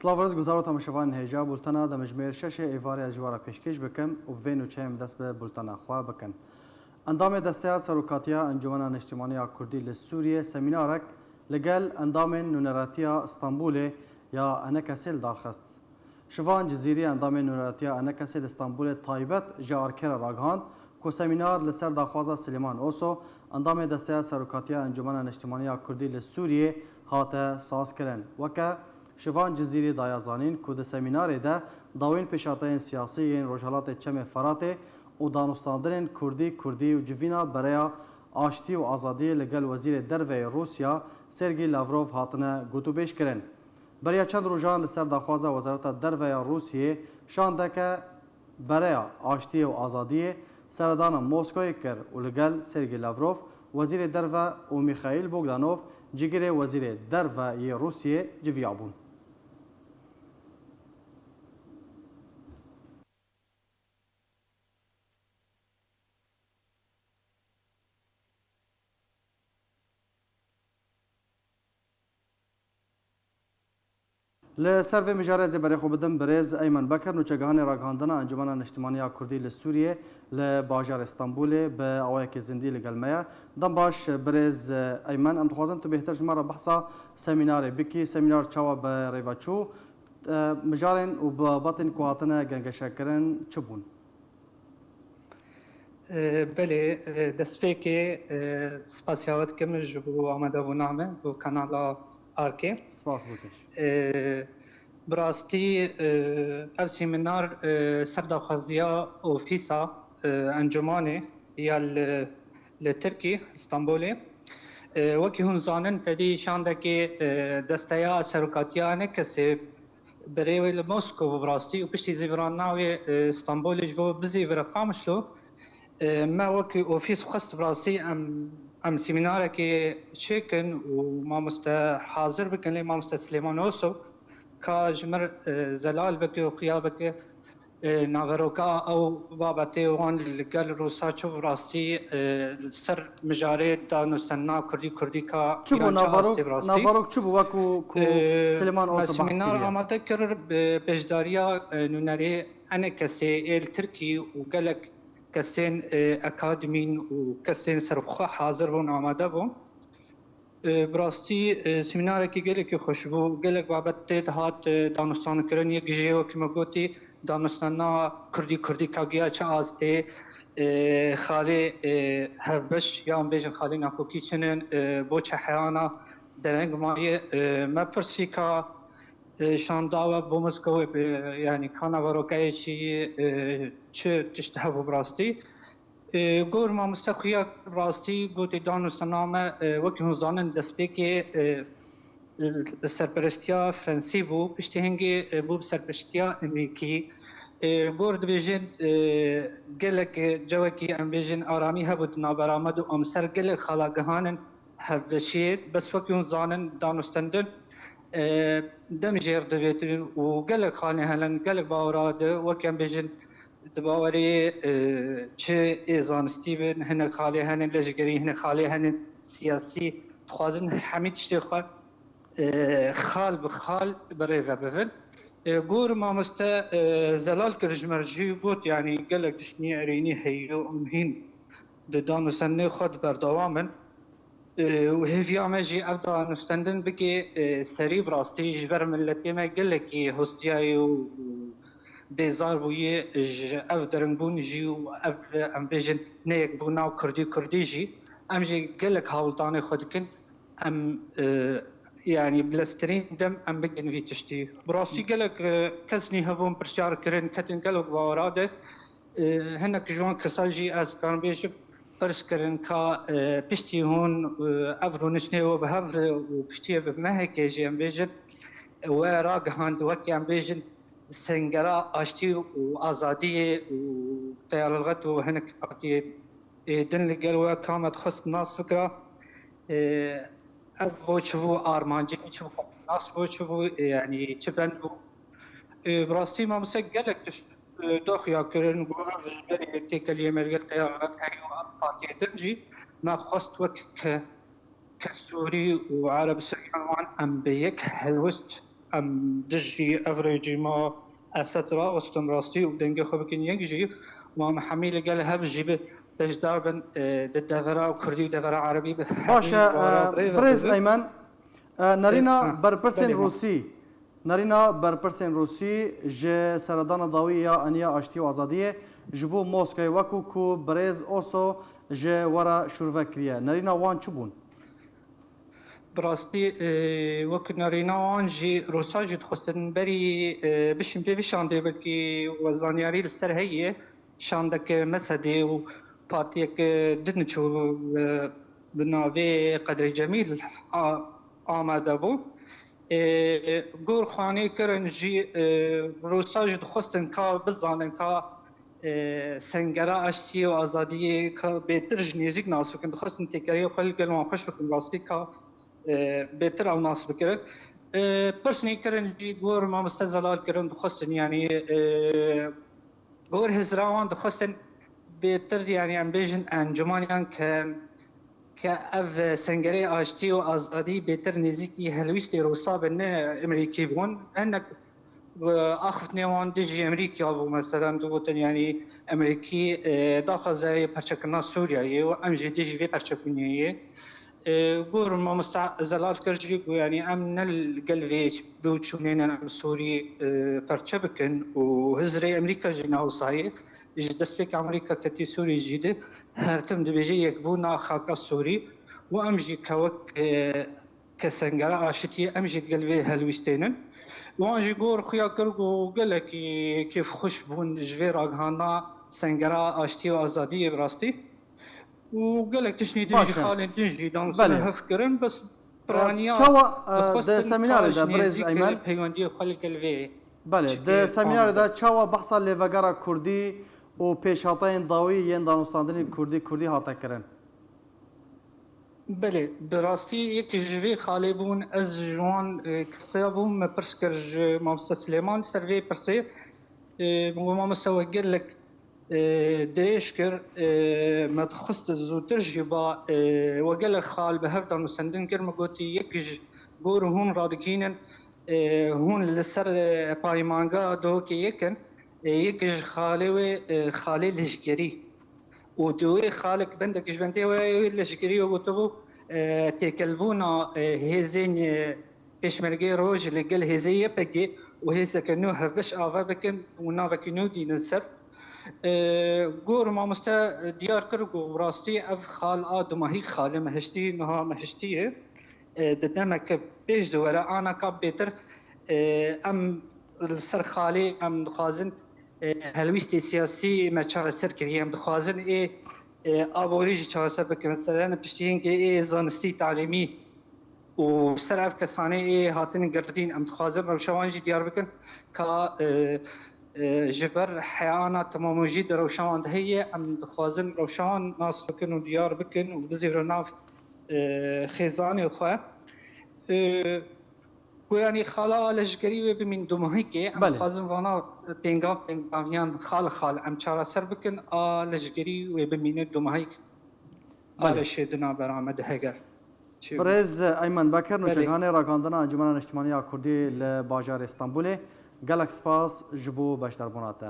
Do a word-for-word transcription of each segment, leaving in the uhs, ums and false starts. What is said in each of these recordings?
Silav û rêz guhdarên û temaşevanên hêja, bultena demjimêr şeşê êvarê ez ji we re pêşkêş bikim û bi vê nûçeyê em dest bi bultena xwe bikin. Endamê Desteya Serokatiya Encûmena Niştimaniya Kurdî li Sûriyê semînarek li gel endamên Nûneratiya Stenbolê ya ENKSê li dar xist. Şivan Cizîrî endamê Nûneratiya ENKSê li Stenbolê taybet ji Arke re ragihand ku semînar li ser daxwaza Silêman Oso, endamê Desteya Serokatiya Encûmena Niştimaniya Kurdî li Sûriyê hate sazkirin. Weke Şivan Cizîrî daye zanîn ku di semînarê de dawîn pêşhateyên siyasî yên Rojhelatê Çemê Feratê û danûstandinên Kurdî, Kurdî û civîna bereya aştî û azadiyê li gel Wezîrê Derve yê Rûsya Sergî Lavrov hatine gotûbêj kirin. Beriya çend rojan li ser daxwaza Wezareta Derve ya Rûsiyê şandeke bereya aştiyê û azadiyê seredana Moskoyê kir û li gel Sergî Lavrov, Wezîrê Derve û Mîxaîl Bogdanov, cîgirê Wezîrê Derve yê Rûsiyê civiyabûn. Li ser vê mijarê ez ê berê xwe bidim birêz Eymen Bekir, nûçegihanê ragihandina Encûmena Niştimaniya Kurdî li Sûriyê li bajarê Stenbolê bi awayekî zindî li gel me ye. Dem baş birêz Eymen, em dixwazin tu bêhtir ji me re behsa semînarê bikî. Semînar çawa bi rê ve çû? E, mijarên û babatên ku hatine gengeşekirin çi bûn? E, belê, e, destpêkê, e, spasiya we dikim ji bo amadebûna me bo kanala Arkê. Spas bo te jî. E, bi rastî, e, ev semînar, e, ser daxwaziya ofîsa, e, encûmanê ya li, li Tirkî, Stenbolê. E, wekî hûn zanin, tedî şandekê, e, desteya serokatiya ENKSê bi rê wê li Moskow bi rastî û piştî zîvirandina wê, e, Stenbolê ji bo bizîvire Qamişlo, e, me wekî ofîs xwest bi rastî em, em semînarekê çêkin û mamoste hazir bikin, lê mamoste Silêman Oso ka ji mir, e, zelal bike û xuya bike, e, naveroka ew babetê wan li gel Rûsa çi bi rastî, e, li ser mijarê danûstendina Kurdî, Kurdî ka Çi bû Îran çi naverok, astê bi rastî. Naverok çi bû wek ku, ku E, Silêman me Oso behs semînar kiriye? Amade kir bi beşdariya, e, nûnerê ENKSê ê li Tirkî û gelek kesên, e, akademîn û kesên serxwe hazir bûn, amade bûn. E, bi rastî, e, semînarekî gelekî xweş bû. Gelek babet tê dihat, e, danûstandinkirin. Yek jê wekî me gotî, danûstandina Kurdî, Kurdî ka giya çi astê, e, xalê, e, hevbeş, yan bêjin xalê nakokî çi ne, e, bo çi heyana dereng maye. E, me pirsî ka, e, şanda we bo Moskowê, e, yanî ka naverokeyê çi, e, çi tişt hebû bi rastî. E, gor mamoste xuya rastî gotê danûstandina me, e, wekî hûn zanin destpêkê, e, li serperestiya Fransî bû, piştî hingê, e, bû bi serperestiya Amerîkî. E, gor dibêjin, e, gelek, e, cewekî em bêjin aramî hebû di navbera me de û em ser gelek xala gihanin hevbeşiyê. Bes wekî hûn zanin danûstendin, e, dem jêr divêtin û gelek xalê hene, gelek bawera de wek em bêjin di bawerê, e, çi ê zanistî bin, hinek xalê hene leşgerî, hinek xalê hene siyasî, dixwazin hemî tiştê xwe, e, xal bi xal bi rê ve bibin. E, gor mamoste, e, zelal kir ji me jî got, yanî gelek diştnî erênî heye û em hîn di danûstendinê xwe di berdewam in. E, û hêviya me jî ev danûstendin bike, e, serî bi rastî ji ber miletê me gelekî hostiyaye û, û bêzar bûye ji ev deringbûn jî û ev, em bêjin, neyekbûna Kurdî Kurdî jî. Em jî gelek hawldanê xwe dikin. Em, e, yanî bileztirîn dem em bikin vî tiştî. Bi rastî gelek, e, kes nî hebûn pirsyar kirin, ketin gelek bawera de. E, hinek ji wan kesa jî ez karim bêjim, pirs kirin ka, e, piştî hûn, e, ev rûniştê we bi hev re û piştiyê bi mehekê jî em bêjin, we ragihand wek em bêjin sengera aştî û azadiyê û teyarlixet û hinek partiyê, e, din li gel we ka me dixwest nas bikira. E, ev bo çi bû armancê, çi bû nas bû, çi bû, e, yanî çi bend bû. E, bi rastî mamoste gelek tişt, e, doxiya kirin, got ev ji berê têkiliyê me li gel teyarlixet heye û ev partiyê din jî me xwest wek ke Kestûrî û Ereb Suryan wan em bi yek helwist, em dijî ev rejîma Esed raxistin rastî û dengê xwe bikin yek jî, û em hemî li gel hev jî bi beşdar bin, e, di devera kurdî û devera erebî bi hemî Baş e, wara e, birêve birêz bibin. Eymen, e, nerîna E, ha, berpirsên belê, ma. Rûsî, nerîna berpirsên Rûsî ji seredana dawî ya Eniya Aştî û Azadiyê ji bo Moskayê, wekû ku birêz Oso ji we re şûrve kiriye. Nerîna wan çi bûn? Bi rastî, e, wek nerîna wan jî Rûsa jî dixwestin berî, e, bişîn pê vî şandê, belkî we zanyarî li ser heye, şandek Mesedê û partiyek din çû, e, bi navê Qedrê Cemîl a-, amade bû. E, gor xanê kirin jî, e, Rûsa jî dixwestin ka bizanin ka, e, sengera aştiyê û azadiyê ka bêtir ji nêzîk nas bikin. Dixwestin têkeriya xwe li gel wan xweş bikin, rastî ka, e, bêtir ew nas bikirin. E, pirsên kirin jî gor mamoste Zelal kirin, dixwestin, yanî, e, gor hizra wan dixwestin bêtir, yanî em bêjin encumaniyan ke, ke ev sengerê aştî û azadî bêtir nêzîkî helwîstê Rûsa bin, ne Amerîkî bûn. Hinek, e, axiftinê wan dijî Amerîka bû, meselen, digotin, yanî Amerîkî, e, daxwaze wê perçekirina Sûriyeyê û em jî dijî vê perçebûnê yê. E, gor mamoste Zelal kir jî ku, yanî em ne li gel vê bi û çûnê ne em Sûrî, e, perçe bikin û hizrê Amerîka jî ne wisa ye. Ji destpêka Amerîka ketî Sûrî jî de her tim dibêje yekbûna xaka Sûrî û em jî kewek, e, ke sengera aşitiyê em jî digel vê helwîstênin. Wan jî gor xuya kir ku gelekî kêfxweş bûn ji vê ragihandina sengera aştiyê û azadiyê bi rastî. Û gelek tiştên din jî, Baş e. Xalên din jî dan sine Belê. Hev kirin, bes E, piraniya çawa, e, di dixwestin semînarê ka de, ji birêz nêzîk Eymen? Peywendiyê xwe li gel vê Belê, çikê di semînarê amade. De çawa behsa lêvegera kurdî û pêşhateyên dawî yên danûstandinê kurdî, kurdî hate kirin? Belê, bi rastî yek ji vê xalê bûn, ez ji wan, e, keseya bûm, me pirs kir ji mamoste Silêman ser vê pirsê. E, min got, mamoste, we gelek, e, dirêj kir, e, me dixwest zûtir jî ba, e, we gelek xal bi hev de nûsendin kir, min gotî, yek ji gor hûn radikînin, e, hûn li ser, e, paymanga dohokê yek in, e, yek ji xalê wê, e, xalê leşkerî. Û di wê xalek bendek ji bendê wê, wê leşkerî wê gotibû, e, têkelbûna, e, hêzên, e, pêşmergê roj li gel hêzê Y P G û hêzeke nû hevbeş ava bikin û navekî nû dînin ser. E, gor mamoste diyar kir ku rastî ev xal a dumahî xalê me hiştî, niha me hiştî ye. E, di demeke pêş de were, ana ka bêtir, e, em li ser xalê em dixwazin, e, helwîstê siyasî me çareser kiriye. Em dixwazin ê, e, aborî jî çareser bikin. Serene piştiyên ê zanistî talîmî û ser ev kesanê ê hatin girdîn, em dixwazin rewşa wan jî diyar bikin ka, e, e, ji ber heyana temamojî di rewşa wan de heye, em dixwazin rewşa wan nas bikin û diyar bikin û bizîvrin nav, e, xêzanê xwe. E, Ku yanî xala a leşkerî wê bimîn dumahîkê, em Belê. Dixwazin vana pêngav pêngaviyan xal xal em çareser bikin, a leşkerî wê bimîne dumahîk a Belê. Reşê di navbera me de heger. Çi Birêz Eymen Bekir, Belê. Nûçeganê ragihandina Encûmena Niştimanî ya Kurdî li bajarê Stenbolê. Gelek spas ji bo beşdarbûna te.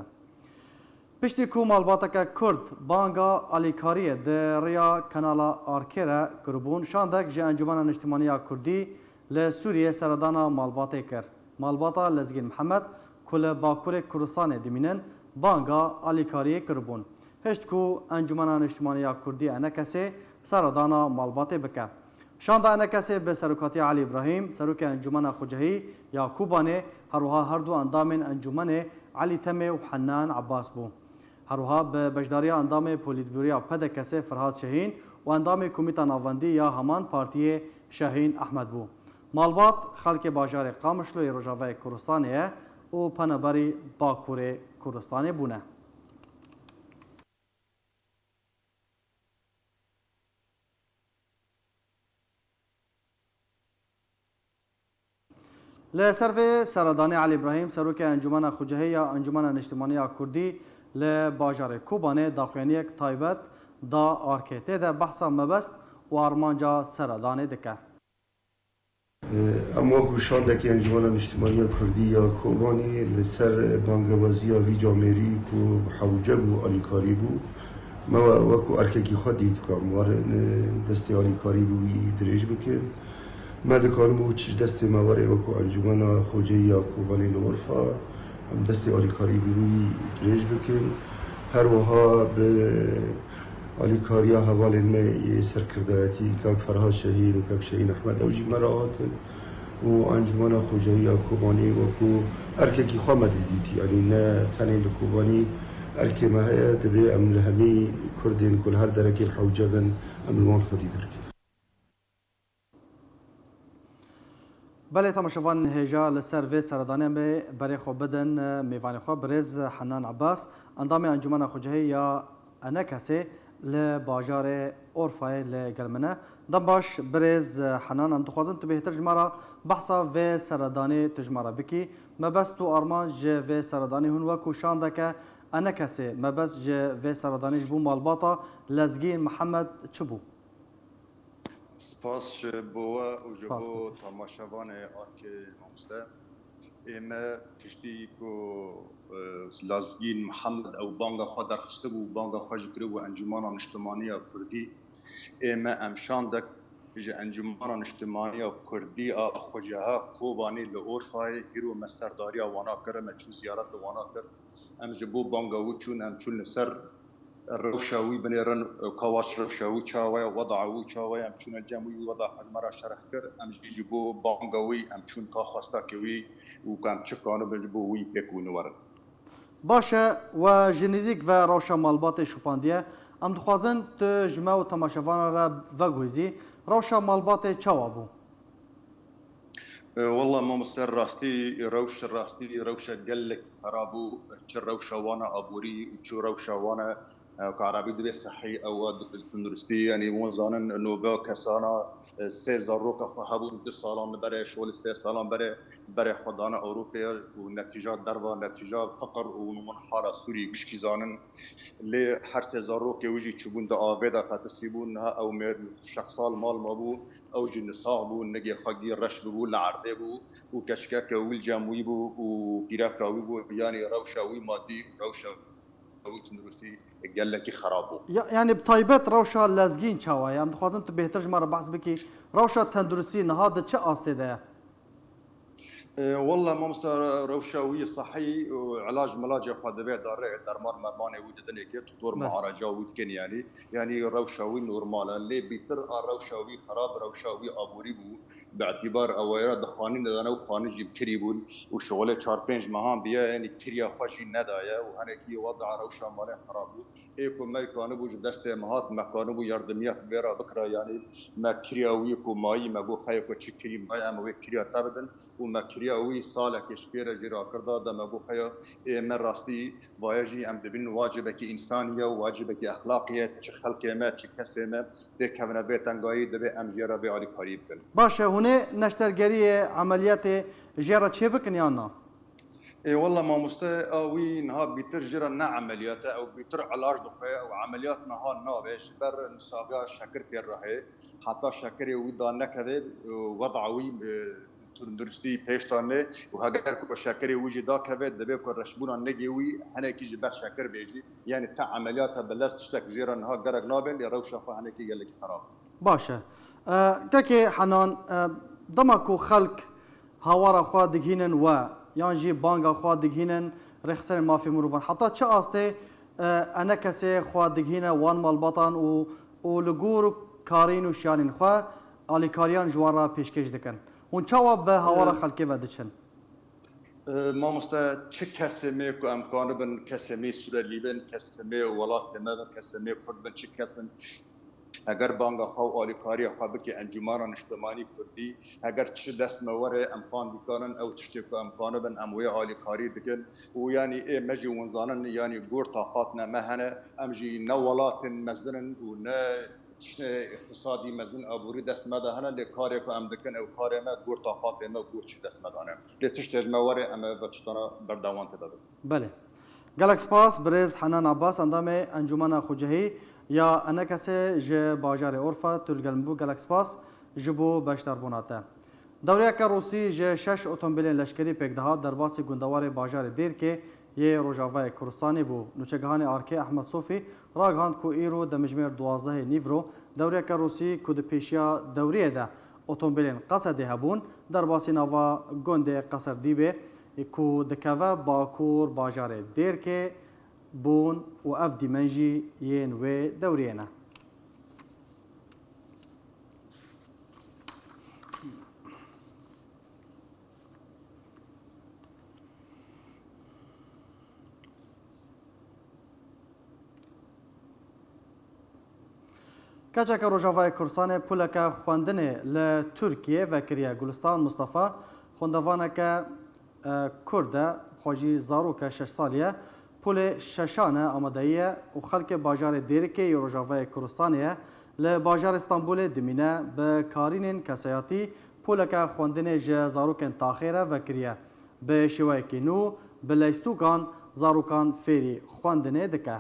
Piştî ku malbateke Kurd banga alîkariyê di riya kanala Arkê re kiribûn, şandek ji Encûmena Niştimanî ya Kurdî li Sûriyê seredana malbatê kir. Malbata Lezgîn Mihemed ku li Bakurê Kurdistanê dimînin, banga alîkariyê kiribûn. Hişt ku Encûmena Niştimanî ya Kurdî, E N K S, seredana malbatê bike. Şanda E N K S bi serokatiya Elî Îbrahîm, serokê Encûmena Xucehî ya Kobanê, herwiha her du endamên encûmenê Elî Temê û Hennan Ebbas bû. Herwiha bi beşdariya endamê Polîtbûroya P D K S Ferhat Şehîn û endamê Komîta Navendî ya heman partiyê Şehîn Ehmed bû. Malbat xelkê bajarê Qamişlo yê Rojavayê Kurdistanê ye û penaberî Bakurê Kurdistanê bûne. Li ser vê seredanê Elî Îbrahîm, serokê Encûmena Xucehê ya Encûmena Niştimanî ya Kurdî li bajarê Kobanê daxuyaniyek taybet da Arkê. Tê de behsa mebest û armanca seredanê dike. Em wekî şandekî Encûmena Niştimaniya Kurdî ya Kobanî li ser bangewaziya vî camêrî ku hewce bû, alîkarî bû, me we-, wekî erkekî xwe dît ku em werin destê alîkarî bi wî dirêj bikin. Me dikaribû çi ji destê me were wekî Encûmena Xoceyî ya Kobanî li Urfa, em destê alîkarî bi wî dirêj bikin. Her wiha bi alîkariya hevalên me yê serkirdayetî, kak Ferhad Şehîn û kak Şehîn Ehmed, ew jî me re hatin. Û Encûmena Xoceyî ya Kobanî wekî erkekî xwe me didîtî. Yanî ne tenê li Kobanî erkê me heye, divê em li hemî Kurdên ku li her derekê hewce bin, em li wan xwedî derkevin. Belê, temaşevan, hêja li ser vê seredanê em ê berê xwe bidin, e, mêvanê xwe, birêz Henan Abbas, endamê Encûmena Xwecihî ya ENKSê li bajarê Orfayê li gel min e. Dem baş, birêz Henan, em dixwazin tu bêhtir ji me re behsa vê seredanê tu ji me re bikî. Mebest û armanc ji vê seredanê hûn wekû şandeke ENKSê, mebest ji vê seredanê ji bo malbata Lezgîn Mihemed çi bû? Spas ji bo we û ji Spas bo bo te. Temaşevanê Arkê Mamoste. Ê me piştî ku, e, Lazgîn Mihemed ew banga xwe derxistibû, banga xwe jî kiribû Encûmana Niştimanî ya Kurdî. Ê me em şandek ji Encûmana Niştimanî ya Kurdî a Xweceha Kobanî li Orfayê, hîro me serdariya wana kir, me çû ziyaret li wana kir. Em ji bo banga wî çûn, em çûn li ser rewşa wî binêrin, ka waş rewşa wî çawa ye, weda wî çawa ye, em çûne cem wî, weda xwe ji me re şerh kir, em jî ji bo banga wî, em çûn ka xwestakê wî û ka em çi kanibin ji bo wî pêk wî werin. Baş e, we ji nêzîk ve rewşa malbatê şopandiye. Em dixwazin tu ji me û temaşevanan re veguhêzî. Rewşa malbatê çawa bû? E, wela mamoste, rastî, rewş, rastî, rewşa gelek xera bû. Çi rewşa wana aborî, çi rewşa wana, e, ka erebî dibê sehî, ew a di-, tenduristî, yanî hûn zanin, nobe kesana, e, sê zaroka xwe hebûn, du salan li berê, şolî sê salan berê, berê xwe dane Ewropê û netîja derva, netîja feqir û hûn hara Sûrî gişkî zanin. Lê her sê zarokê wî jî çûbûn di avê de fetisî bûn. Niha ew mêr şeş sal mal mabû, ew jî nisax bû, nigê xwe gî reş bûbû, li erdê bû û keçikeke wî li cem wî bû û pîreka wî bû, yanî rewşa wî madî, rewşa wî tenduristî gelekî xerab bû. Ya, yanî bi taybet rewşa Lezgîn çawa ye? Em dixwazin tu bêhtir ji me re behs bikî. Rewşa tenduristî niha di çi astê de ye? E, wela mamoste, re-, rewşa wî sehî û ilac milacê xwe divê dare, derman mermanê wî didin êkê, tutor Belê. Muareca wî dikin yanî. Yanî rewşa wî normal e. Lê bîtir a rewşa wî xerab, rewşa wî aborî bû. Bi îtîbar ewayera di xanî nedane û xanî jî bi kirî bûn û şixulê çar pênc mehan biye, yanî kiriya xwe jî nedaye û henekî weda rewşa malê xerab bû. Ê ku me kanibû ji destê me hat, me kanibû yardimiya vê re bikira, yanî me kiriya wî ku mayî me got xeye ku çi kirî maye em wê kiriya te bidin û me kiriya wî salekê ji pê re jê re kir da, de me got xeya ê me rastî vaye jî em dibînin wacibekî însanî ye û wacibekî exlaqî ye, çi xelkê me, çi kesê me têkevine vê tengayî, divê em jê re vê alîkarî bikin. Baş e, hûn ê neştergeriyê, emeliyetê jê re çê bikin yan na? Ê, wela mamoste, a wî niha bîtir jê re ne emeliyat e, ew bîtir ilac dixwe, ew emeliyat niha nabe, ji ber nisaxiya şekir pê re heye. Heta şekirê wî da nekeve, e, weda wî, e, tunduristî pêş da ne û heger ku şekirê wî jî dakeve, divê ku reşbûna nigê wî henekî ji ber şekir bê jî. Yanî te emeliyat e, bi lez tiştek jê re niha gerek nabe, lê rewşa xwe henekî gelekî xerab e. Baş e. E, kekê Henan, e, dema ku xelk hawara xwe digihînin we, yan jî banga xwe digihînin rêxistinên mafê mirovan, heta çi astê, e, ENKSê xwe digihîne wan malbatan û, û li gor karîn û şiyanên xwe alîkariyan ji wan re pêşkêş dikin? Hûn çawa bi hawara E, xelkê ve diçin? E, mamoste, çi kesê me ku em kanibin, kesê me Surelî bin, kesê me welatê me bin, kesê me Kurd bin, çi kes bin, heger banga xwe û alîkariya xwe bike Encûmana Niştimanî Kurdî, heger çi dest me were, em kan dikanin, ew tiştê ku em kanibin, em wê alîkarî dikin. Û yanî ê me jî hûn zanin, yanî gor taqat ne me hene, em jî ne welatên mezin in û ne tiştê îqtisadî mezin aborî dest me de hene, lê karê ku em dikin, ew karê me, gor taqatê me, gor çi dest me de hene. Lê tiştê ji me were, em ê ve tiştana berdewam tê de bin. Belê. Gelek spas, birêz Henan Abbas, endamê Encûmena Xwecihî ya ENKSê ji bajarê Orfa, tu li gel min bû. Gelek spas ji bo beşdarbûna te. Dewriyeke Rûsî ji şeş otomobîlên leşkerî pêk dihat derbasî gundewarê bajarê Dêrkê yê Rojavayê Kurdistanê bû. Nûçegihanê Arkê Ehmed Sofî ragihand ku îro demjimêr duwazdehê nîvro dewriyeke Rûsî ku di pêşiya dewriyê de otomobîlên Qesedê hebûn, derbasî nava gundê Qeserdîbê ku dikeve bakur bajarê Dêrkê bûn û ev dîmen jî yên wê dewriyê ne. Keçeke Rojavayê Kurdistanê pûleke xwendinê li Tirkiyê vekiriye. Gulistan Mustafa xwendevaneke e, Kurd e, xwe jî zarok e, şeş salî ye. Pûlê şeşan e, amadeyî ye û xelkê bajarê Dêrikê yê Rojavayê Kurdistanê ye. Li bajarê Stenbolê dimîne, bi karînên kesayatî pûleke xwendinê ji zarokên taxê re vekiriye. Bi şêweyekî nû, bi leystûkan zarokan fêrî xwendinê dike.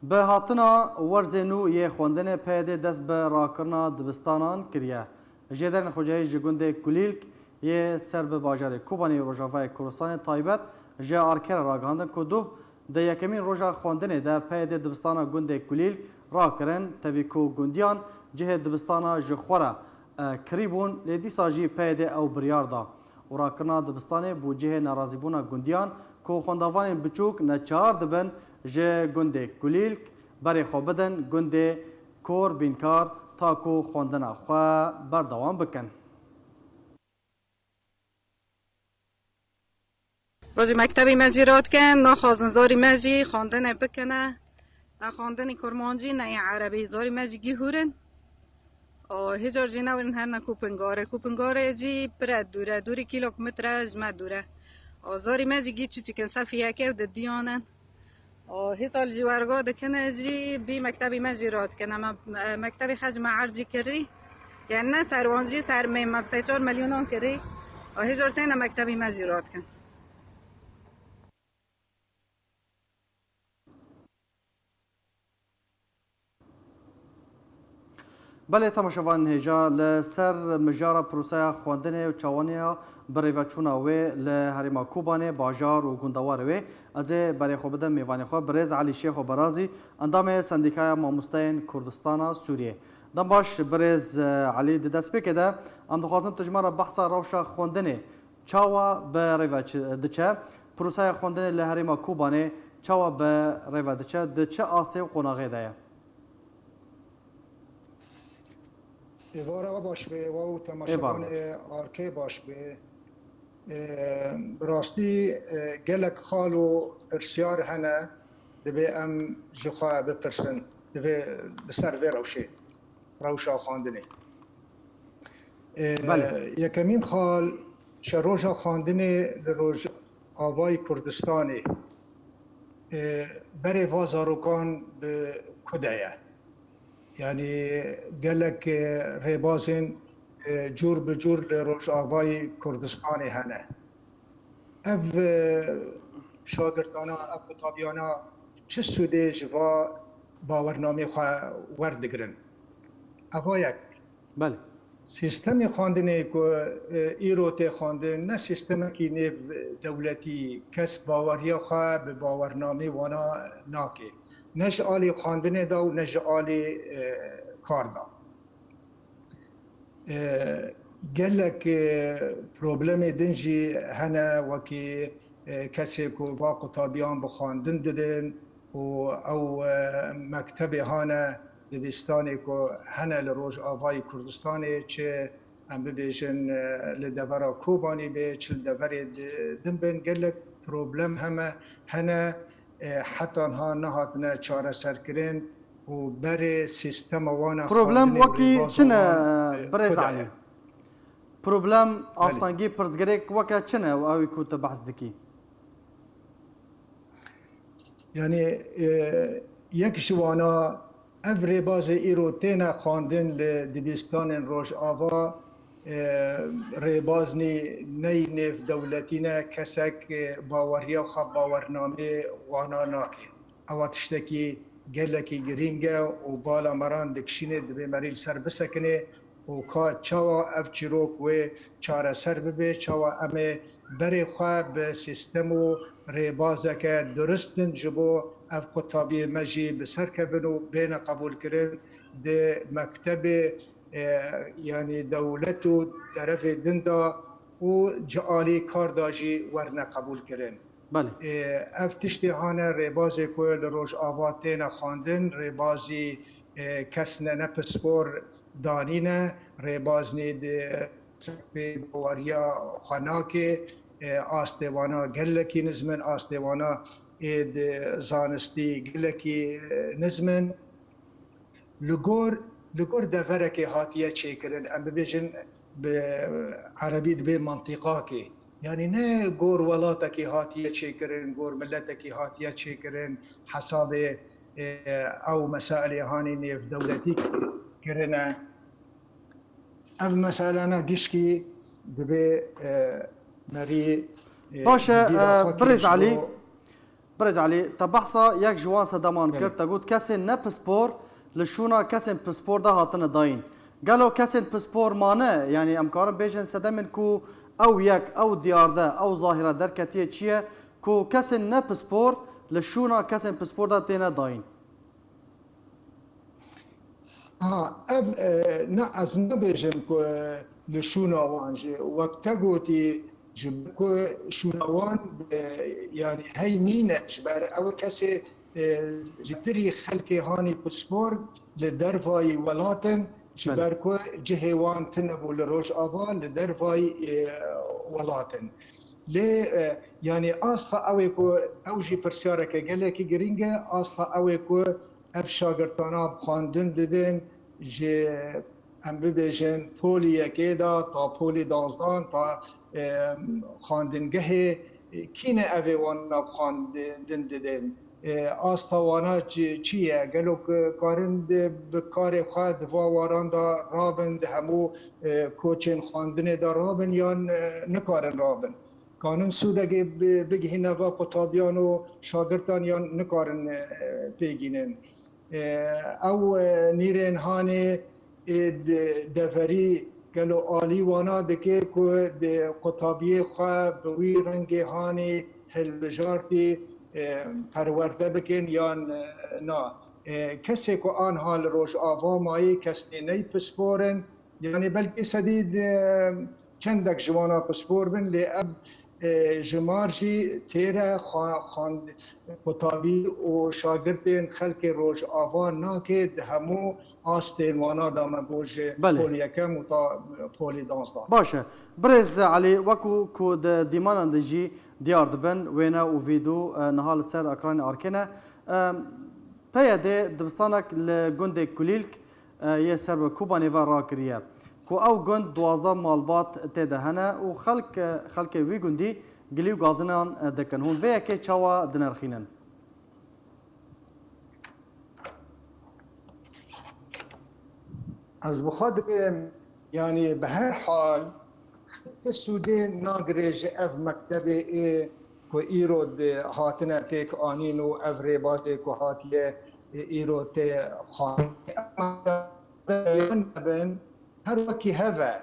Bi hatina werzê nû yê xwendinê P Y D dest bi rakirina dibistanan kiriye. Jêderên xwecihî ji gundê Kulîlk yê ser bi bajarê Kobanê yê Rojavayê Kurdistanê taybet ji Arkê re ragihandin ku duh di yekemîn roja xwendinê de P Y D dibistana gundê Kulîlk rakirin, tevî ku gundiyan cihê dibistana ji xwe re, e, kirî bûn, lê dîsa jî P Y D ew biryar da û rakirina dibistanê bû cihê nerazîbûna gundiyan ku xwendevanên biçûk neçar dibin ji gundê Kulîlk berê xwe bidin gundê Kor Bînkar ta ku xwendina xwe berdewam bikin. Rojê mektebê me jî radikin, naxwazin zarî me jî xwendinê bikine. Ne xwendinê kurmancî, ne yê erebî, zarî me jî gî hûr in. Û hêcar jî newerin herine Kûpingarê. Kûpingarê jî pire dûr e, dûrî kîlometre ji me dûr e. Û zarî me jî gî çiçik in, sefî yekê û didiyan in. Û hîsal jî werga dikine jî bî mektebî me jî radikin. Ema, e, mektebê xecî me ercî kirî. Yani ne ser wan jî ser me, me sê çar milyonan kirî. Û hêcar têne mektebî me jî radikin. Belê, temaşevanên hêja, li ser mijara proseya xwendinê û çawaniya birêveçûna wê li herêma Kobanê, bajar û gundewarê wê, ez ê berê xwe bidim mêvanê xwe, birêz Elî Şêxo Berazî, endamê Sendîkaya Mamosteyên Kurdistana Sûriyê. Dem baş, birêz, e, Elî, di destpêkê de em dixwazin tu ji me re behsa rewşa xwendinê çawa bi rê ve çi-, diçe? Proseya xwendinê li herêma Kobanê çawa bi rê ve diçe? Di çi astê û qonaxê de ye? Êvara we baş be, we û Êvar temaşevanê baş. Arkê baş be. Ê, bi rastî, ê, gelek xal û pirsyar hene, divê em ji xwe bipirsin, divê li ser vê rewşê, rewşa xwendinê. Ê, Belê. Yekemîn xal, şeroja xwendinê li Rojavayê Kurdistanê, ê, berê va zarokan bi ku de ye? Yanî gelek, ê, rêbazên, ê, cûr bi cûr li Rojavayê Kurdistanê hene. Ev, e, şagirtana, ev qutabiyana çi sûdê ji va bawernamê xwe werdigirin? Eva yek. Belê. Sîstemê xwendinê ku, e, îro tê xwendin, ne sîstemekî nêv dewletî, kes baweriya xwe bi bawernamê wana nake. Ne ji alî xwendinê de û ne ji alî, e, kar de. E, gelek, e, problemê din jî hene, wekî, e, kesê ku va qutabiyan bi xwendin didin û ew, e, mektebê hane dibistanê ku hene li Rojavayê Kurdistanê, çi em bibêjin, e, li devera Kobanî be, çi li deverê di-, din bin, gelek problem heme hene, e, heta niha nehatine çareserkirin û berê sîstema wan a Problem xwendinê û wekî rêbaza çi ne, wan, e, birêz ku de Elî? ye? Problem, Belê. astengî, pirsgirêk weke çi ne û ew ê ku tu behs dikî? Yanî, e, yek ji wana ev rêbazê îro têne xwendin li dibistanên Rojava, e, rêbaznî ney nêvdewletî ne, kesek, e, baweriya xwe bawernameyê wana nake. Ewa tiştekî gelekî girîng e û bala me ran dikişînê, divê me rî li ser bisekine û ka çawa ev çîrok wê çareser bibe, çawa em ê berê xwe bi sîstem û rêbazeke durustin ji bo ev qutabiyê me jî bi ser kevin û bêne qebûlkirin di mektebê, e, yanî dewlet û derevê din de û ji alî kar de jî werne qebûlkirin. Belê. Ê, ev tiştê hane rêbazê ku li Rojava têne xwendin, rêbazî, ê, kes ne, ne pispor danîne, rêbaznî di sekbê baweriya xwe nake, ê, astê wana gelekî nizmin, astê wana ê di zanistî gelekî, ê, nizmin. Li gor, li gor deverekê hatiye çêkirin, em bibêjin bi erebî dibê mantîqakê. Yanî ne gor welatekî hatiye çêkirin, gor miletekî hatiye çêkirin, hesabê, e, ew meselê hanî nêvdewletî kirine. Ev meselana gişkî dibê, e, merî, e, Baş e, bîra e, xwe Birêz kirî ji Elî, bo Birêz Elî, te behsa yek ji wan sedeman Belê. kir, te got kesên ne pispor li şûna kesên pispor de hatine dayîn. Gelo kesên pispor mane? Yanî em karin bêjin sedemên ku ew yek, ew diyarde, ew zahîre derketiye çi ye ku kesên ne pispor li şûna kesên pispor de têne dayîn? Ha, ev, e, na, ez nabêjim ku, e, li şûna wan jî, wek te gotî, ji ber ku şûna wan, e, yanî hey nîne, ji ber ew kesê, e, zêdetirî xelkê hanî pispor li dervayî welat in, ji Belê. ber ku cihê wan tune bû li Rojava, li dervayî, e, welat in. Lê, e, yanî asta ew ê ku, ew jî pirsyareke gelekî girîng e, asta ew ê ku ev şagirtana bi xwendin didin, ji, em bibêjin, polî yekê de ta polî danzdan ta, e, xwendingehê, e, kî ne ev ê wana bi xwendin didin? E, asta wana çi, çi ye? Gelo ku karin di, bi karê xwe di va waran de rabin, di hemû, e, koçên xwendinê de rabin yan, e, nikarin rabin? Kanin sûdekê bi-, bigihîne va qutabiyan û şagirtan yan nikarin, e, pêgînin? E, ew, e, nîrên hanê ê di-, deverî gelo alî wana dike ku di qutabiyê xwe bi wî rengê hanê hilbijartî, e, perwerde bikin yan, e, na? E, kesê ku anha li Rojava mayî kesnê ney pispor in, yanî belkî sedî di-, çendek ji wana pispor bin, lê ev, e, jimar jî têre xwe-, xwend-, qutabî û şagirtên xelkê Rojava nake di hemû astên wana de me got ji Belê. polî yekem û ta polî danzdan. Baş e. Birêz Elî, wekû ku di dîmanan de jî diyar dibin, wêne û vîdyo, e, niha li ser ekranê arkê ne. E, P Y D dibistanek li gundê Kulîlk, e, yê ser bi Kobanê ve rakiriye, ku ew gund duwazdeh malbat tê de hene û xelk, e, xelkê wî gundî gilî û gazinan, e, dikin. Hûn vê yekê çawa dinirxînin? Ez bi xwe dibêm, yanî bi her hal, ti sûdê nagire ji ev mektebê ê ku îro di hatine pêk anîn û ev rêbazê ku hatiye, e, îro tê xwarin. Em nebin, her wekî hev e.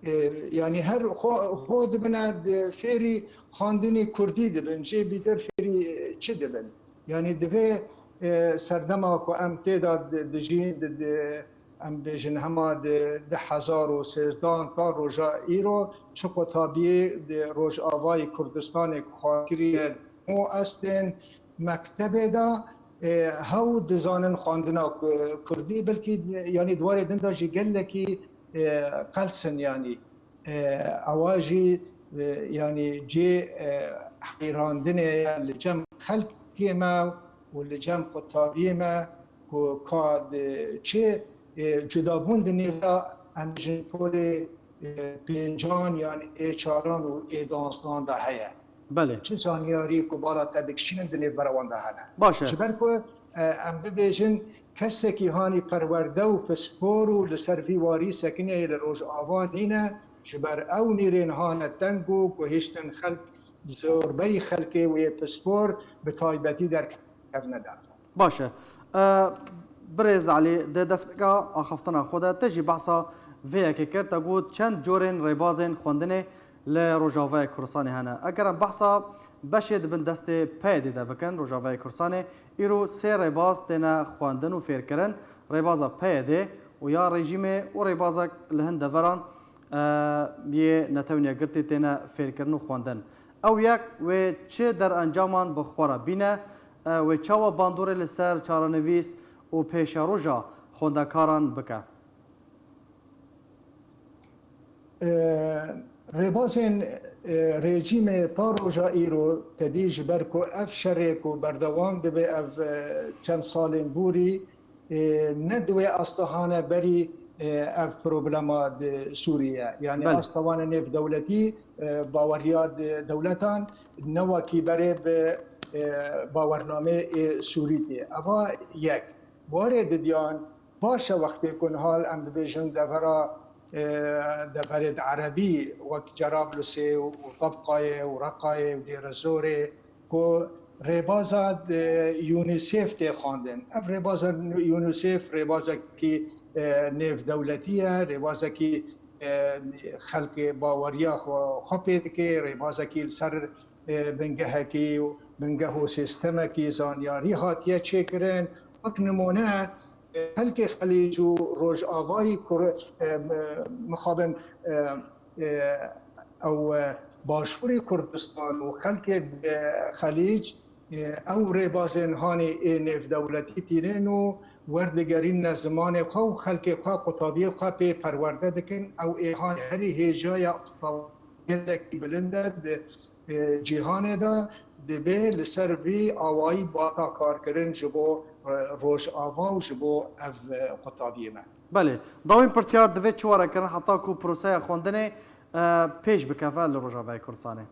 E, yanî her xwe, xwe dibine di fêrî xwendinî kurdî dibin, jê bîtir fêrî, e, çi dibin? Yanî divê, e, serdema ku em tê de di-, dijîn, di-, di-, em bêjin hema di du hezar û sêzdehan ta roja îro çi qutabiyê di Rojavayê Kurdistanê ku xwar kiriye û estên mektebê de, e, hew dizanin xwendina ku-, kurdî, belkî, yanî di warê din de jî gelekî, e, qels in, yanî, e, ewa jî, e, yanî cê, e, heyrandinê ye li cem xelkê me û li cem qutabiyê me ku ka di çi, e, cudabûn di nêv de em jin polê, e, pêncan yan ê çaran û ê danzdan de heye. Belê. Çi zanyarî ku bala te dikişînin di nêvbera wan de hene. Baş e. Ji ber ku, e, em bibêjin kesekî hanî perwerde û pispor û li ser vî warî sekineyê li Rojava nîne, ji ber ew nîrên hane teng û guhiştin xelk, zorbeyî xelkê wê pispor bi taybetî derkevne derve. Baş e. E, Birêz Elî, di destpêka axaftina xwe de te jî behsa vê yekê kir, te got çend corên rêbazên xwendinê li Rojavayê Kurdistanê hene. Eger em behsa beşê di bin destê P Y D'ê de bikin, Rojavayê Kurdistanê îro sê rêbaz têne xwendin û fêrkirin, rêbaza P Y D'ê û ya rejîmê û rêbazek li hin deveran, e, yê Netewên Yekgirtî têne fêrkirin û xwendin. Ew yek wê çi derencaman bi xwe re bîne, e, wê çawa bandorê li ser çarenivîs û pêşeroja xwendekaran bike? E, Rêbazên, e, rejîmê ta roja îro, tedî ji ber ku ev şerê ku berdewam dibe, ev, e, çend salên borî, e, ne di wê asta hane berî, e, ev problema di Sûriyê ye. Yanî Belê. asta wan e nêvdewletî, e, baweriya di dewletan ne wekî berê bi, e, bawernameyê ê Sûrî tê. Eva yek. Warê didiyan, baş e wextê ku niha em dibêjin devera, e, deverê di erebî wek Cerablusê û Tebqayê û Reqayê û Dêrezorê ku rêbaza di UNICEF tê xwendin. Ev rêbaza UNICEF rêbazekî, e, nêvdewletî ye, rêbazekî, e, xelkê baweriya xwe, xwe pê dike, rêbazekî li ser, e, bingehekî û bingeh û sîstemekî zanyarî hatiye çêkirin. Wek nimûne, e, xelkê Xelîc û Rojavayî Kur-, e, mi-, mixabin, e, e, ew, e, Başûrê Kurdistan û xelkê, e, Xelîc, e, ew rêbazên hanê ê nêvdewletî tînin û werdigerîne zimanê xwe û xelkê xwe qutabiyê xwe pê perwerde dikin. Ew ê hanê herî hêjaya asta gelekî bilind e di, e, cîhanê de, dibê li ser vî awayî bata karkirin ji bo, e, Rojava û ji bo ev, e, qutabiyê me. Belê. Dawîn pirsyar, divê çi were kirin heta ku proseya xwendinê, e, pêş bikeve li Rojavayê Kurdistanê?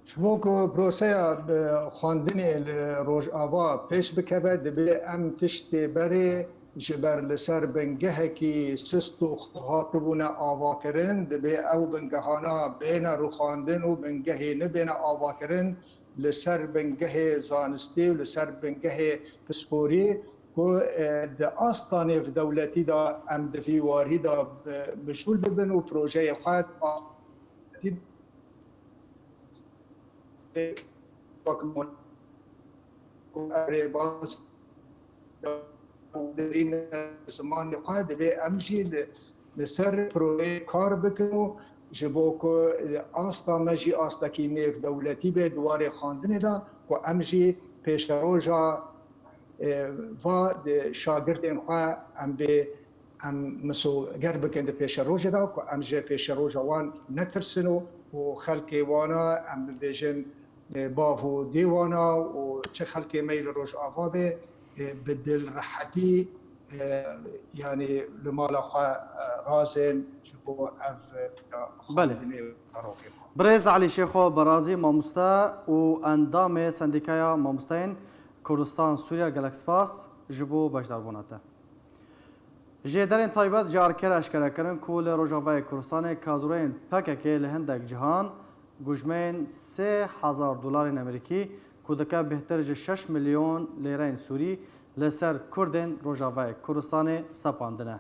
Ji bo ku proseya, e, xwendinê li Rojava pêş bikeve, divê em tiştê berê ji ber li ser bingehekî sist û xurt hatibûne avakirin, divê ew bingehana bêne rûxandin û bingehê nibêne avakirin li ser bingehê zanistî û li ser bingehê pisporî ku, e, di asta nêvdewletî de em di vî warî de, e, mijûl bibin û projeyê xwe di asta nêvdewletî de wek mon-, ku ev rêbaz derîne zimanê xwe, divê em jî li, li ser projeyê kar bikin û ji bo ku, e, asta me jî astekî nêvdewletî be di warê xwendinê de, ku em jî pêşeroja, e, va di şagirtên xwe em bê, em misoger bikin di pêşerojê de, ku em ji pêşeroja wan netirsin û, û xelkê wana, em bibêjin, e, bav û dê wana û çi xelkê me yê li Rojava be, e, bi dil rehetî, e, yanî li mala xwe, e, razên ji bo ev, e, Belê. xwendinê zarokên xwe. Birêz Elî Şêxo Berazî, mamoste û endamê Sendîkaya Mamosteyên Kurdistan Sûriya, gelek spas ji bo beşdarbûna te. Jêderên taybet ji Arker eşkere kirin ku li Rojavayê Kurdistanê kadroyên P K K li hindek cihan gujmeyên sê hezar dolarên Amerîkî, ku dike bêhtir ji şeş milyon lêreyên Sûrî, li ser Kurdên Rojavayê Kurdistanê sepandine.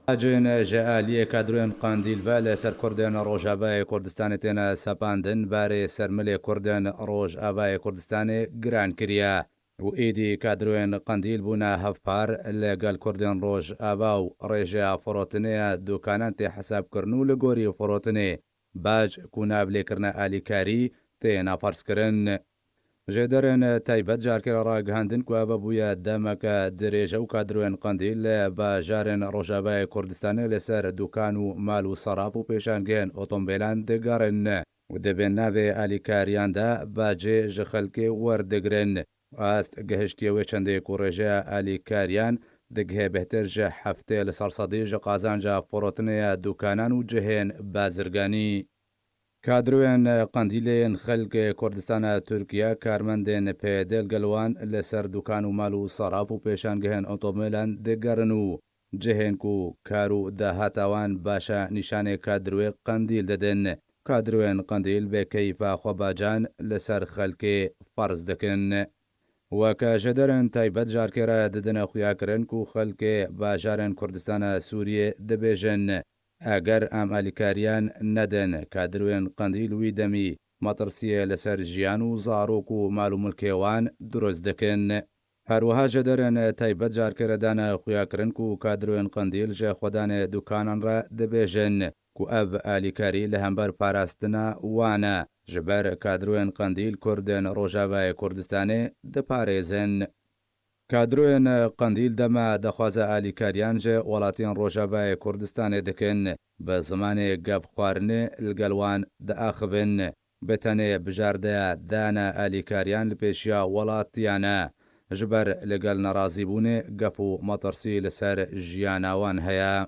Bacên ji aliyê kadroyên Qandîl ve li ser Kurdên Rojavayê Kurdistanê têne sepandin, barê ser milê Kurdên Rojavayê Kurdistanê giran kiriye û êdî kadroyên Qandîl bûne hevpar li gel Kurdên Rojava û rêjeya firotinê ya dûkanan tê hesabkirin û li gorî firotinê bac ku nav lê kirine alîkarî têne ferzkirin. Jêderên taybet ji Arkerê ragihandin ku ev bûye demeke dirêj e û kadroyên Qandîl li bajarên Rojavayê Kurdistanê li ser dûkan û mal û seraf û pêşangehên otomobîlan digerin û di bin navê alîkariyan de bacê ji xelkê werdigrin. Ast gihiştiye wê çendê ku rêjeya alîkariyan digihê bêhtir ji heftê li ser sedî ji qazanca firotinê ya dûkanan û cihên bazirganî. Kadroyên Qendîlê yên xelkê Kurdistana Tirkiye karmendên P Y D li gel wan li ser dukan û mal û seraf û pêşangehên otomobîlan digerin û cihên ku kar û dahata wan baş e nîşanê kadroyê Qendîl didin. Kadroyên Qendîl bi keyfa xwe bacan li ser xelkê ferz dikin. Weke ji derên taybet ji arkê re didine xuyakirin ku xelkê bajarên Kurdistana Sûriyê dibêjin, eger em alîkariyan nedin, kadroyên Qendîl wî demî metirsiyê li ser jiyan û zarok û mal û milkê wan dirust dikin. Her wiha ji derên taybet ji arkê re dane xuyakirin ku kadroyên Qendîl ji xwedanê dukanan re dibêjin ku ev alîkarî li hember parastina wan e, ji ber kadroyên Qendîl Kurdên Rojavayê Kurdistanê diparêzin. Kadroyên Qendîl dema daxwaza alîkariyan ji welatiyên Rojavayê Kurdistanê dikin, bi zimanê gevxwarinê li gel wan diaxivin. Bi tenê bijardeya dana alîkariyan li pêşiya welatiyan e, ji ber li gel nerazîbûnê gef û metirsî li ser jiyana wan heye.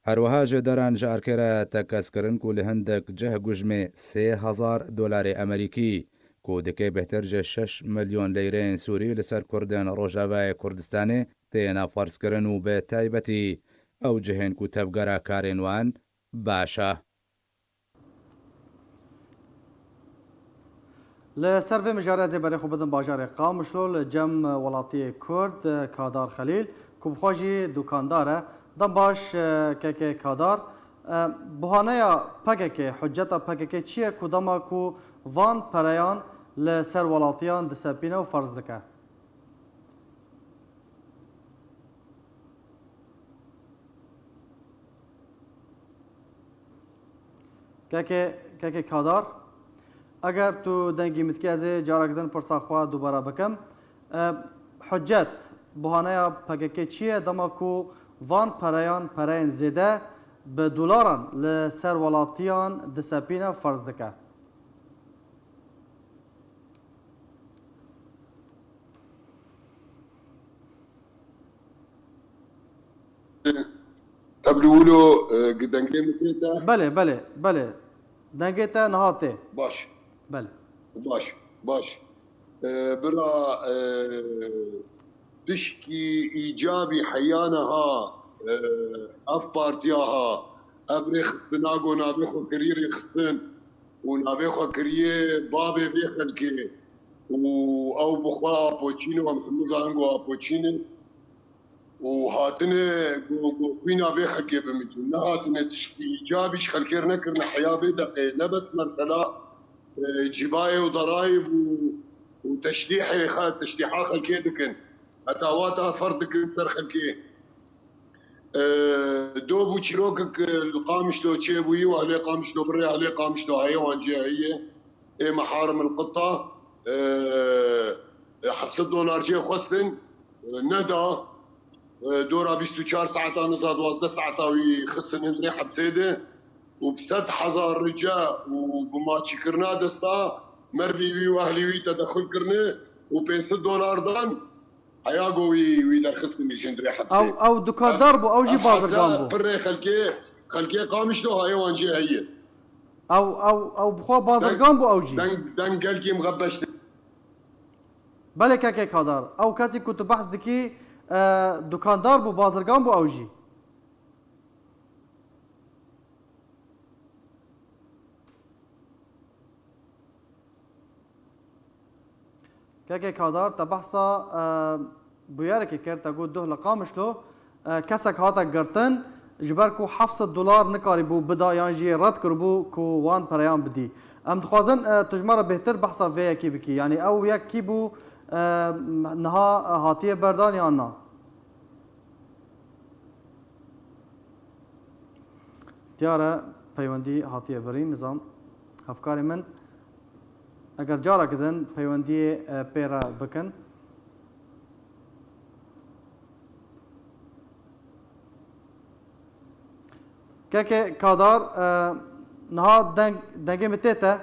Her wiha ji deran ji arkê re tekez kirin ku li hindek cih gujmê sê hezar dolarê Amerîkî, ku dike bêhtir ji şeş milyon leyreyên Sûrî li ser Kurdên Rojavayê Kurdistanê têne ferzkirin û bi taybetî ew cihên ku tevgera karên wan baş e. Li ser vê mijarê ez ê berê xwe bidim bajarê Qamişlo li cem welatiyê Kurd Kadar Xelîl ku bi xwe jî dukandar e. Dem baş, kekê Kadar. Buhaneya P K K, huceta P K K çi ye ku dema ku van pereyan li ser welatiyan disepîne û ferz dike? Kekê, kekê Kadar, eger tu dengî min dikî, ez ê carek din pirsa xwe dubare bikim. E, hucet, buhaneya P K K çi ye, dema ku van pereyan, pereyên zêde bi dolaran li ser welatiyan disepîne, ferz dike? Ev li wilo, e, gi dengê min tê te? Belê, belê, belê. Dengê te niha tê. Baş. Belê. Baş, baş. E, bira, e, pişkî îcabî heya niha, e, ev partiya ha, ev rêxistina ku navê xwe kirî rêxistin, û navê xwe kiriye bavê vê xelkê û ew bi xwe Apoçîn û em hemû zanin ku Apoçîn in û hatine ku, ku xwîna vê xelkê bimîtin. Nehatine tişkî îcabî ji xelkê re nekirine heya vê deqê, ne bes mesela, e, cîbayê û derayê bû û teşrîhê xe-, teşrîha xelkê dikin. Heta wata ferz dikin ser xelkê. E, dov û çîrokek, e, li Qamişlo çêbûyî û ehlê Qamişlo, birê ehlê Qamişlo heye wan cê heye. Ê meharim el qita, e, e, heft sed dolar cê xwestin, e, neda, e, dora bîst û çar saeta niza duwazdeh saeta wî xistin hundirê hepsê de û bi sed hezar rica û bi maçîkirina desta mervî wî û ehlî wî tedexul kirine û pênc sed dolar dan. Heya go wî, wî derxistin jî hundirê hepsê. Ew, ew dukandar bû, ew jî bazirgan bû. Pirrê xelkê, xelkê Qamişlo hayê wan jê heye. Ew, ew, ew bi xwe bazirgan bû ew jî. Deng, deng gelkî mixebeş. Belê kekê Kadar, ew kesî ku tu behs dikî, e, dukandar bû, bazirgan bû ew jî. Kekê Kadar, te behsa, e, bûyerekê kir, te got duh li Qamişlo, e, kesek hate girtin, ji ber ku heft sed dolar nikarîbû bida yan jî red kiribû ku wan pereyan bidî. Em dixwazin, e, tu ji me re bêhtir behsa vê yekê bikî. Yanî ew yek kî bû, e, niha hatiye berdan yan na? Diyar e, peywendî hatiye birîn, nizam. Hevkarê min, eger careke din peywendiyê, e, pê re bikin. Kekê Kadar, e, niha deng, dengê min tê te?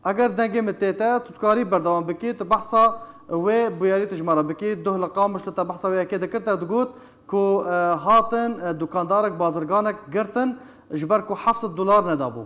Eger dengê min tê te, tu dikarî berdewam bikî, tu behsa wê bûyerî tu ji me re bikî. Duh li Qamişlo te behsa wê yekê dikir, te digot, ku, e, hatin, e, dukandarek, bazirganek girtin, ji ber ku heft sed dolar nedabû.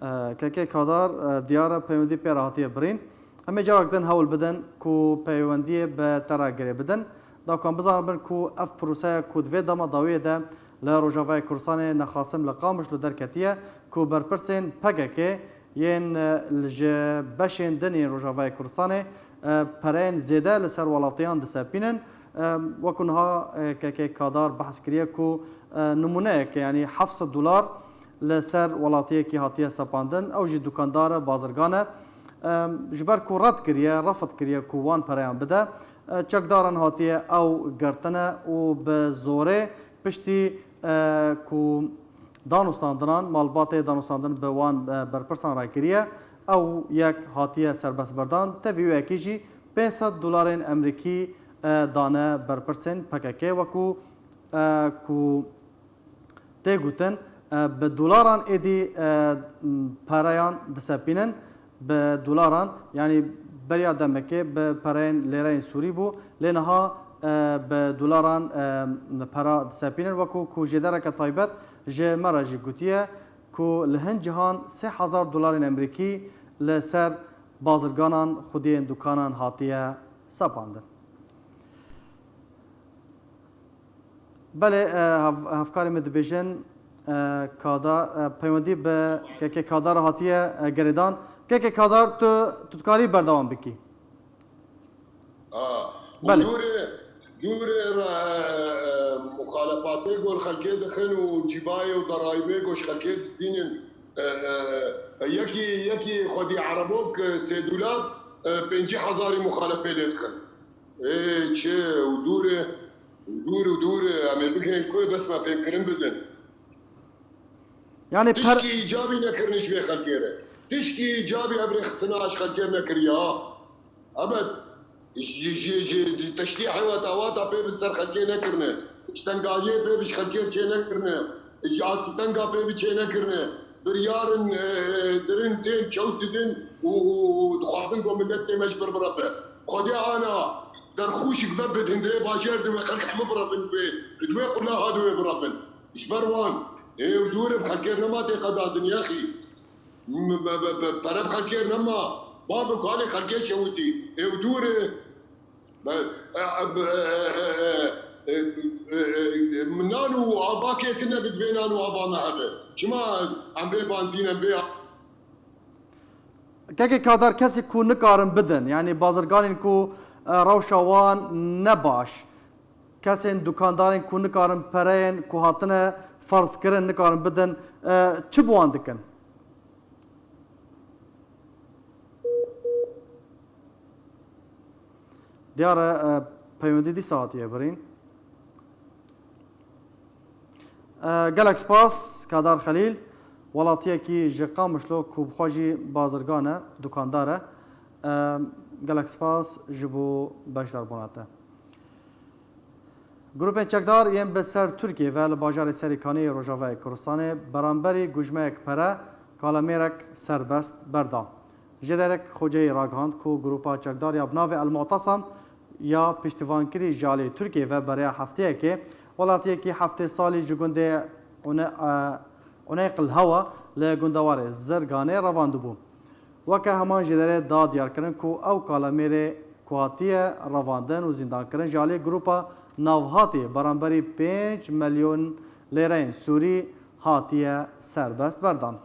E, Kekê Kadar, e, diyar e, peywendî pê re hatiye birîn. Em ê carek din hewl bidin ku peywendiyê bi te re girê bidin. Da ku em bizanibin ku ev proseya ku di vê dema dawiyê de li Rojavayê Kurdistanê nexasim li Qamişlo derketiye ku berpirsên P K K yên, e, li ji beşên din yên Rojavayê Kurdistanê, e, pereyên zêde li ser welatiyan disepînin. E, wekû niha, e, Kekê Kadar behs kiriye ku, e, nimûneyeke, yanî heft sed dolar li ser welatiyekî hatiye sepandin, ew jî dukandar e, bazirgan e. E, ji ber ku red kiriye, refd kiriye ku wan pereyan bide, e, çekdaran hatiye ew girtine û bi zorê piştî, e, ku danûstandinan, malbatê danûstandin bi wan, e, berpirsan re kiriye, ew yek hatiye serbestberdan, tevî wê yekê jî pênc sed dolarên Emerîkî, e, dane berpirsên P K K, wekû, e, ku tê gotin, e, bi dolaran êdî, e, pereyan disepînin, bi dolaran, yanî beriya demekê bi pereyên lêreyên Sûrî bû, lê niha, e, bi dolaran, e, pera disepînin, wekû ku jêdereke taybet ji me re jî gotiye ku li hin cihan sê hezar dolarên Emerîkî li ser bazirganan, xwediyên dukanan hatiye sepandin. Belê, e, hev-, hevkarê min dibêjin, e, Kada-, e, peywendî bi Kekê Kadar hatiye, e, girêdan. Kekê Kadar, tu, tu dikarî berdewam bikî. A, û Belê. Dûrê, dûrê re, e, e, muxalefatê gor xelkê dixin û cîbayê û deraybê gor xelkê distînin. E, e, e, yekî, yekî xwedî Erebok, e, sêdûlat, e, pêncî hezarî muxalefê lê dixin. Ê çi û dûr e, û dûr û dûr e, em ê bigihên ku bes me fêmkirin bidin. Yanî per- Tişkî îcabî nekirin ji vê xelkê re. Tişkî îcabî ev rêxistina ji xelkê nekiriye ha. Ebed, ji, ji, ji, ji teşlîhê weta wata pê bi ser xelkê nekirine. Ji tengaliyê pê bi ji xelkê çê nekirine. Ji astitenga pê bi çê nekirine. Biryarin, e, e, dirin tên çewt didin û, û, û dixwazin ku millet tê me ji vir bireve. Xwedê ana derxûşik ve bi hundirê bajêr di wê xelk hemû birevin wê, di wê qulaha di wê birevin. Ji ber wan, ê ew dûr e, xelkê nema tê qedandin yaxî. M-, be-, be-, be-, pere bi xelkê nema, bav û kalê xelkê şewitî. Ê ew dûr e. Be-, e, e, be-, e, e, e, e, e, e, e, nan û ava kê tune bi divê nan û ava me hebe. Çima em bê banzîn, em bê Kekê Kadar, kesê ku nikarin bidin, yanî bazirganên ku, e, rewşa wan ne baş, kesên dukandarên ku nikarin pereyên ku hatine ferzkirin nikarin bidin, e, çi bi wan dikin? Diyar e, e, peywendî dîsa hatiye birîn. E, gelek spas, Kadar Xelîl, welatiyekî ji Qamişlo ku bi xwe jî bazirgan e, dukandar e. E, gelek spas ji bo beşdarbûna te. Grûpên çekdar yên bi ser Tirkiyê ve li bajarê Serîkaniyê Rojavayê Kurdistanê beramberî gujmeyek pere kalemêrek serbest berdan. Jêderek Xoceyî ragihand ku grûpa çekdar ya bi navê El Mu'tasam ya piştivankirî ji alî Tirkiyê ve beriya hefteyekê welatiyekî heftê salî ji gundê Une-, e, Uneql Hewa li gundewarê Zirganê revandibû. Weke heman jêderê da diyarkirin ku ew kalemêrê ku hatiye revandin û zîndankirin ji alî grûpa navhatî beramberî pênc milyon lêreyên Sûrî hatiye serbest berdan.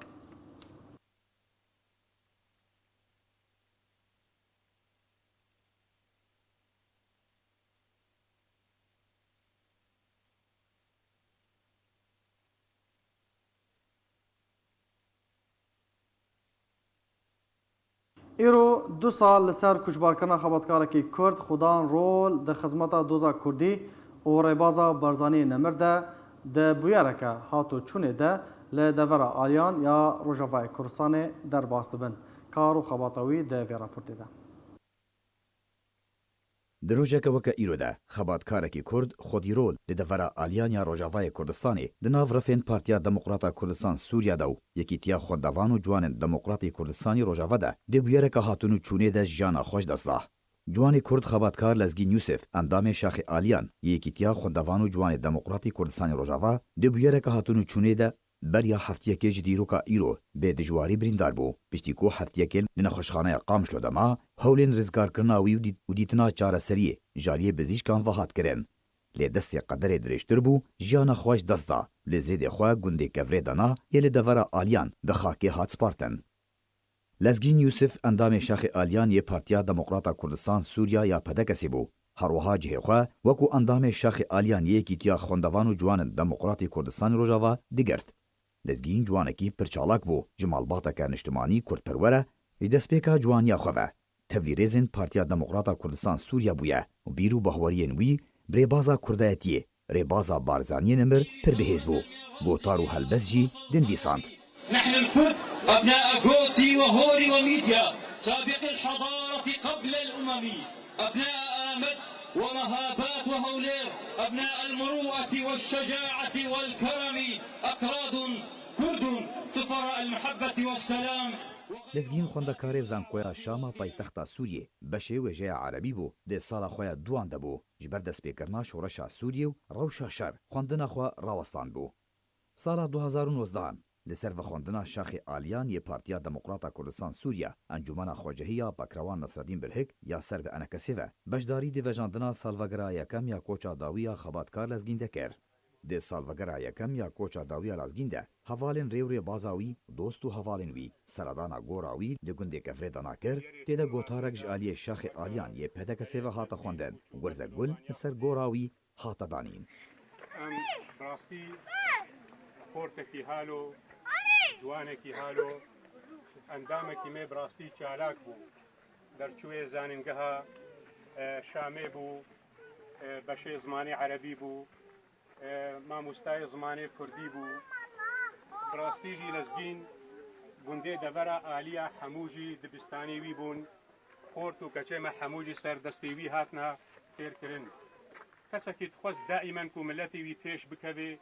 Îro du sal li ser koçbarkirina xebatkarekî Kurd Xudan Rol di xizmeta doza Kurdî û rêbaza Barzaniyê nemir de di bûyereke hat û çûnê de li devera Aliyan ya Rojavayê Kurdistanê derbas dibin. Kar û xebata wî di vê raportê de. Di rojeke weke îro de, xebatkarekî Kurd, Xwedîrol, li devera Aliyanya Rojavayê Kurdistanê, di nav refên Partiya Demokrata Kurdistan Sûriya de û Yekîtiya Xwendevan û Ciwanên Demokratî Kurdistanî Rojava de, di bûyereke hatin û çûnê de jiyana xwe ji dest da. Ciwanê Kurd xebatkar Lezgîn Yûsif, endamê Şaxê Aliyan, yê Yekîtiya Xwendevan û Ciwanê Demokratî Kurdistanê Rojava, di bûyereke hatin û çûnê de beriya heftiyekê ji dîroka îro bê dijwarî birîndar bû. Piştî ku heftiyekê li nexweşxaneya Qamişlo de ma, hewlên rizgarkirina wî û dît-, û dîtina çareseriyê ji aliyê bizîşkan ve hat kirin. Lê destê qederê dirêjtir bû, jiyana xwe ji dest da. Li zêdê xwe gundê Kevrê Dana yê li devera Aliyan bi xakê hat spartin. Lezgîn Yûsif, endamê Şaxê Aliyan yê Partiya Demokrata Kurdistan Sûriya ya P D K S'ê bû. Her wiha cihê xwe wekû endamê Şaxê Aliyan yê Yekîtiya Xwendevan û Ciwanên Demokratî Kurdistanê Rojava digirt. Lezgîn ciwanekî pir çalak bû, ji malbateke niştimanî kurdperwer e, ji destpêka ciwaniya xwe ve tevlîrêzên Partiya Demokrata Kurdistan Sûriya bûye û bîr û bahweriyên wî bi rêbaza kurdayetiyê, rêbaza Barzaniyê nimir pir bihêz bû. Gotar û helbest jî dinivîsand. نحن الكرد أبناء غوتي وهوري وميديا، سابق الحضارة قبل الأمم، أبناء آمد ومهابات وهولير، أبناء المروءة والشجاعة والكرم، أكراد كرد، سفراء المحبة والسلام. Lezgîn xwendekarê Zankoya Şama paytexta Sûriyê, beşê wêjeya erebî bû, di sala xwe ya duan de bû. Ji ber destpêkirina şoreşa Sûriyê û rewşa şer, xwendina xwe rawestand bû. Sala du hezar û nozdehan, li ser vexwendina Şaxê Aliyan yê Partiya Demokrata Kurdistan Sûriya, Encûmena Xwecihî ya Pakrewan Nasreddîn Birhik ya ser bi enekesê ve, beşdarî di vejandina salvegera yekem ya koça dawî ya xebatkar Lezgîn de kir. Di salvegera yekem ya koça dawî ya Lezgîn de, hevalên rê û rêbaza wî, dost û hevalên wî, seredana gora wî li gundê Kevrê Dana kir, tê de gotarek ji aliyê Şaxê Aliyan yê P D K S'ê ve hate xwendin. Gurze gul li ser gora wî hate danîn. Em bi rastî xortekî halo, ciwanekî halo, endamekî me bi rastî çalak bû. Derçûyê zanîngeha, e, Şamê bû, e, beşê zimanê erebî bû, e, mamostayê zimanê kurdî bû. Bi rastî jî Lezgîn gundê devera aliya hemû jî dibistanê wî bûn. Xort û keçê me hemû jî ser destê wî hatine fêrkirin. Kesekî dixwest daîmen ku miletê wî pêş bikevê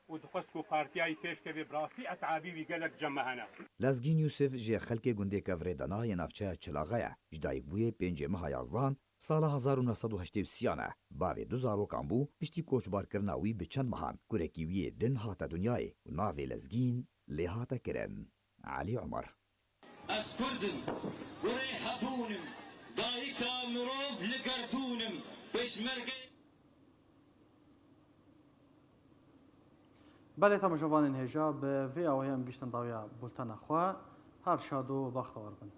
û dixwest ku partiya wî pêş kevê, bi rastî etabî wî gelek cem me hene. Lezgîn Yûsif ji xelkê gundê Kevrê Dana yê navçeya Çilaxa ye. Ji dayikbûyê pêncê meha yazdehan sala hezar û neh sed û heştê û sêyan e. Bavê du zarokan bû, piştî koçbarkirina wî bi çend mehan kurekî wî yê din hate dinyayê û navê Lezgîn lê hate kirin. Elî Omer. Ez Kurd im, kurê hebûn im, dayika mirov li gerdûn im, pêşmergê. Belê, temaşevanên hêja, bi vê awayî em gihîştin dawiya bultena xwe. Her şad û bextewar bin.